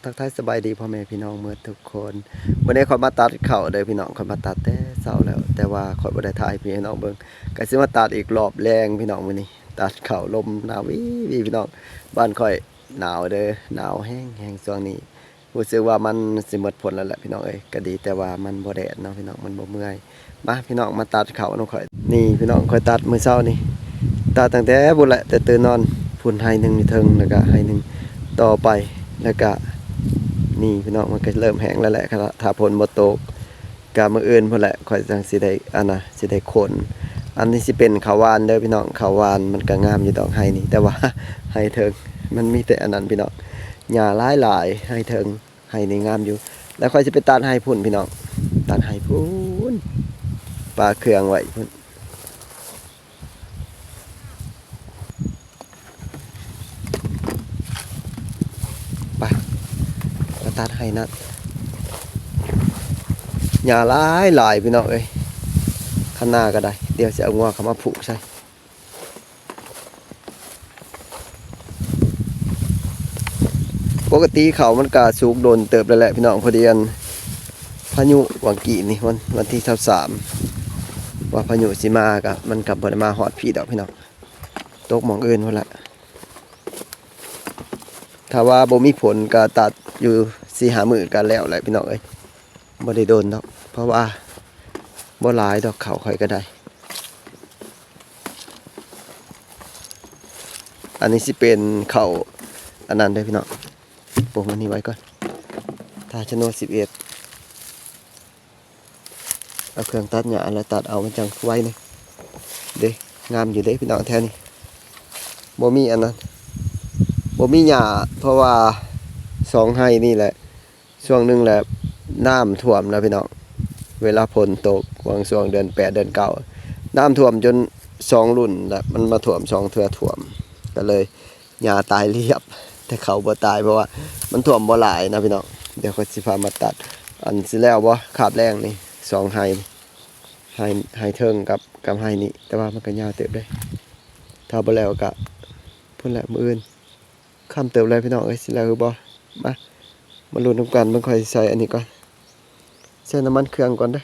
ທັກທາຍສະບາຍດີພໍ່ແມ່ພີ່ນ້ອງໝົດທຸກຄົນ. ມື້ນີ້ຂ້ອຍມາຕັດເຂົ້າເດີພີ່ນ້ອງ, ຂ້ອຍມາຕັດແຕ່ເຊົ້າແລ້ວ, ແຕ່ວ່າຂ້ອຍບໍ່ໄດ້ຖ່າຍໃຫ້ພີ່ໃຫ້ນ້ອງເບິ່ງ. ກະຊິມາຕັດອີກລອບແລງພີ່ນ້ອງ, ມື້ນີ້ຕັດເຂົ້າ ລົມໜາວວີໆພີ່ນ້ອງ. ບ້ານຂ້ອຍໜາວເດີ, ໜາວແຮງໆຊ່ວງນີ້. ຮູ້ສຶກວ່າມັນຊິໝົດຜົນແລ້ວແຫຼະພີ່ນ້ອງເອີຍ. ກະດີແຕ່ວ່າມັນບໍ່ແດດເນາະພີ່ນ້ອງ, ມັນບໍ່ເມື່ອຍ. ມາພີ່ນ້ອງ ມາຕັດເຂົ້ານຳຂ້ອຍ. ນີ້ພີ່ນ້ອງ, ຂ້ອຍຕັດມື້ເຊົ້ານີ້, ຕັດຕັ້ງແຕ່ພຸ້ນແຫຼະ, ແຕ່ຕື່ນນອນ. ພຸ້ນໄຮ່ໜຶ່ງຢູ່ເທິງ, ແລ້ວກະໄຮ່ໜຶ່ງຕໍ່ໄປ, ແລ້ວກະນີ້ພີ່ນ້ອງ, ມັນກະເລີ່ມແຫ້ງແລ້ວແຫຼະ. ຖ້າ ຖ້າຝົນບໍ່ຕົກ ກະມື້ອື່ນພຸ້ນແຫຼະ ຂ້ອຍຈັ່ງຊິໄດ້ ອັນນະ ຊິໄດ້ຂົນ. ອັນນີ້ຊິເປັນເຂົ້າຫວ່ານເດີພີ່ນ້ອງ, ເຂົ້າຫວ່ານມັນກະງາມຢູ່ດອກໄຮ່ນີ້, ແຕ່ວ່າໄຮ່ເທິງມັນມີແຕ່ອັນນັ້ນພີ່ນ້ອງ, ຫຍ້າຫຼາຍໆ. ໄຮ່ເທິງ ໄຮ່ນີ້ງາມຢູ່. ແລ້ວຂ້ອຍຊິໄປຕັດໄຮ່ພຸ້ນພີ່ນ້ອງ, ຕັດໄຮ່ພຸ້ນ, ປະເຄື່ອງໄວ້ພຸ້ນ. ໄປ ໄປຕັດໄຮ່ນັ້ນ. ຫຍ້າຫຼາຍໆພີ່ນ້ອງເອີຍ, ຄັນນາກະໄດ້. ດຽວຊິເອົາງົວເຂົ້າມາຜູກໃສ່. ປົກກະຕິເຂົ້າມັນກະສຸກດົນເຕີບແລ້ວແຫຼະພີ່ນ້ອງ, ພໍດີອັນພາຍຸຫວ່າງກີ້ນີ້ ວັນ ວັນທີຊາວສາມ ວ່າພາຍຸຊິມາ, ກະ ມັນກະບໍ່ໄດ້ມາຮອດພີ້ດອກພີ່ນ້ອງ, ຕົກໝ່ອງອື່ນພຸ້ນລະ. ຖ້າວ່າບໍ່ມີຝົນກະຕັດຢູ່ສີ່ຫ້າມື້ກະແລ້ວແຫຼະພີ່ນ້ອງເອີຍ, ບໍ່ໄດ້ດົນດອກ, ເພາະວ່າບໍ່ຫຼາຍດອກເຂົ້າຂ້ອຍກະໄດ້. ອັນນີ້ຊິເປັນເຂົ້າອັນນັ້ນເດີພີ່ນ້ອງ, ປົງອັນນີ້ໄວ້ກ່ອນ. ຖ້າຊະໂນດສິບເອັດ ເອົາເຄື່ອງຕັດຫຍ້າແລ້ວຕັດເອົາ ມັນຈັ່ງໄວນີ້ເດ້. ງາມຢູ່ເດ້ພີ່ນ້ອງ, ແຖວນີ້ບໍ່ມີອັນນັ້ນ ບໍ່ມີຫຍ້າ, ເພາະວ່າສອງໄຮ່ນີ້ແຫຼະ ຊ່ວງໜຶ່ງແຫຼະ ນ້ຳຖ້ວມນະພີ່ນ້ອງ. ເວລາຝົນຕົກຫວ່າງຊ່ວງເດືອນແປດ ເດືອນເກົ້າ ນ້ຳຖ້ວມຈົນສອງລຸ້ນລະ, ມັນມາຖ້ວມສອງເທື່ອ, ຖ້ວມ ກະເລີຍຫຍ້າຕາຍລຽບ ແຕ່ເຂົ້າບໍ່ຕາຍ ເພາະວ່າມັນຖ້ວມບໍ່ຫຼາຍນະພີ່ນ້ອງ. ດຽວຂ້ອຍຊິພາມາຕັດ. ອັນຊິແລ້ວບໍ່ ຄາບແລງນີ້ ສອງໄຮ່ ໄຮ່ ໄຮ່ເທິງກັບ ກັບໄຮ່ນີ້, ແຕ່ວ່າມັນກະຍາວເຕີບເດ້. ຖ້າບໍ່ແລ້ວກະພຸ້ນແຫຼະ ມື້ອື່ນ. ຄ່ຳເຕີບແລ້ວພີ່ນ້ອງເອີຍ, ຊິແລ້ວຫຼືບໍ່? ມາ ມາລຸ້ນນຳກັນ. ເບິ່ງ ຂ້ອຍໃສ່ອັນນີ້ກ່ອນ, ໃສ່ນ້ຳມັນເຄື່ອງກ່ອນເດີ.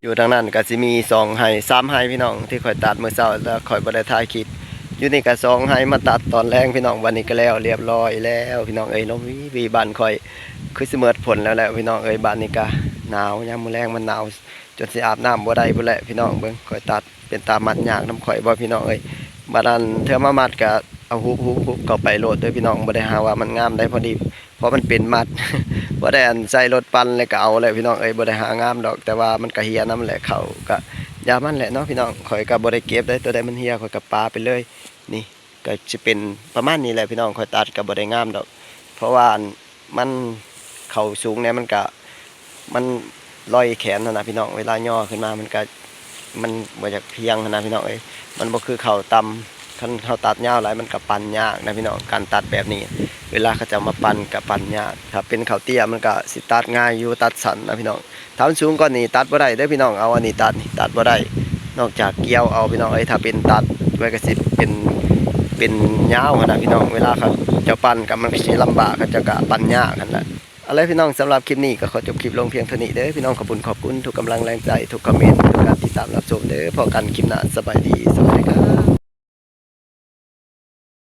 ຢູ່ທາງນັ້ນກໍຊິມີສອງໄຮ່ສາມໄຮ່ພີ່ນ້ອງ ທີ່ຂ້ອຍຕັດມື້ເຊົ້າ ແຕ່ຂ້ອຍບໍ່ໄດ້ຖ່າຍຄລິບ. ຢູ່ນີ້ກໍສອງໄຮ່ມາຕັດຕອນແລງພີ່ນ້ອງ. ບັດນີ້ກໍແລ້ວລຽບຮ້ອຍແລ້ວພີ່ນ້ອງເອີຍ. ລົມວີໆ ບ້ານຂ້ອຍຄືຊິເໝິດຝົນແລ້ວແຫຼະພີ່ນ້ອງເອີຍ. ບັດນີ້ກໍໜາວ ຍາມມື້ແລງມັນໜາວ ຈົນຊິອາບນ້ຳບໍ່ໄດ້ພຸ້ນແຫຼະພີ່ນ້ອງ. ເບິ່ງ ຂ້ອຍຕັດ ເປັນຕາມັດຍາກນຳຂ້ອຍບໍ່ພີ່ນ້ອງເອີຍ. ບາດນັ້ນເທື່ອມາມັດກະເອົາຫຸບໆໆເຂົ້າໄປໂລດເດີພີ່ນ້ອງ. ບໍ່ໄດ້ຫາວ່າມັນງາມໃດ ພໍດີ ເພາະມັນເປັນມັດ ບໍ່ໄດ້ອັນໃສ່ລົດປັ່ນແລ້ວກະເອົາແຫຼະພີ່ນ້ອງເອີຍ. ບໍ່ໄດ້ຫາງາມດອກ ແຕ່ວ່າມັນກະເຫຍນຳແຫຼະ. ເຂົ້າກະຢ່າມັນແຫຼະເນາະພີ່ນ້ອງ. ຂ້ອຍກະບໍ່ໄດ້ເກັບເດ້ ຕົວໃດມັນເຫຍຂ້ອຍກະປະໄປເລີຍ. ນີ້ກະຊິເປັນປະມານນີ້ແຫຼະພີ່ນ້ອງ. ຂ້ອຍຕັດກະບໍ່ໄດ້ງາມດອກ ເພາະວ່າອັນ ມັນເຂົ້າສູງແດ່ ມັນກະ ມັນລອຍແຂນຫັ້ນນະພີ່ນ້ອງ. ເວລາຍໍຂຶ້ນມາມັນກະ ມັນບໍ່ຢາກພຽງຫັ້ນນະພີ່ນ້ອງເອີຍ. ມັນບໍ່ຄືເຂົ້າຕ່ຳ ຄັນເຮົາຕັດຍາວຫຼາຍມັນກະປັ່ນຍາກນະພີ່ນ້ອງ. ການຕັດແບບນີ້ ເວລາເຂົາເຈົ້າມາປັ່ນກະປັ່ນຍາກ. ຖ້າເປັນເຂົ້າເຕ້ຍມັນກະຊິຕັດງ່າຍຢູ່ ຕັດສັ້ນນະພີ່ນ້ອງ. ຖ້າມັນສູງກວ່ານີ້ຕັດບໍ່ໄດ້ເດີພີ່ນ້ອງ. ເອົາອັນນີ້ຕັດ ນີ້ຕັດບໍ່ໄດ້ ນອກຈາກກ່ຽວເອົາພີ່ນ້ອງເອີຍ. ຖ້າເປັນຕັດໄວ້ກໍຊິເປັນ ເປັນຍາວຫັ້ນນະພີ່ນ້ອງ. ເວລາເຂົາເຈົ້າປັ່ນກໍມັນກໍຊິລຳບາກ ເຂົາເຈົ້າກໍປັ່ນຍາກຫັ້ນລະ. ເອົາລະພີ່ນ້ອງ ສຳລັບຄລິບນີ້ກໍຂໍຈົບຄລິບລົງພຽງເທົ່ານີ້ເດີພີ່ນ້ອງ. ຂອບຄຸນ ຂອບຄຸນທຸກກຳລັງແຮງໃຈ ທຸກຄອມເມັນ ທຸກການຕິດຕາມຮັບຊົມເດີ. ພໍ້ກັນຄລິບໜ້າ ສະບາຍດີ ສະຫວັດດີຄັບ.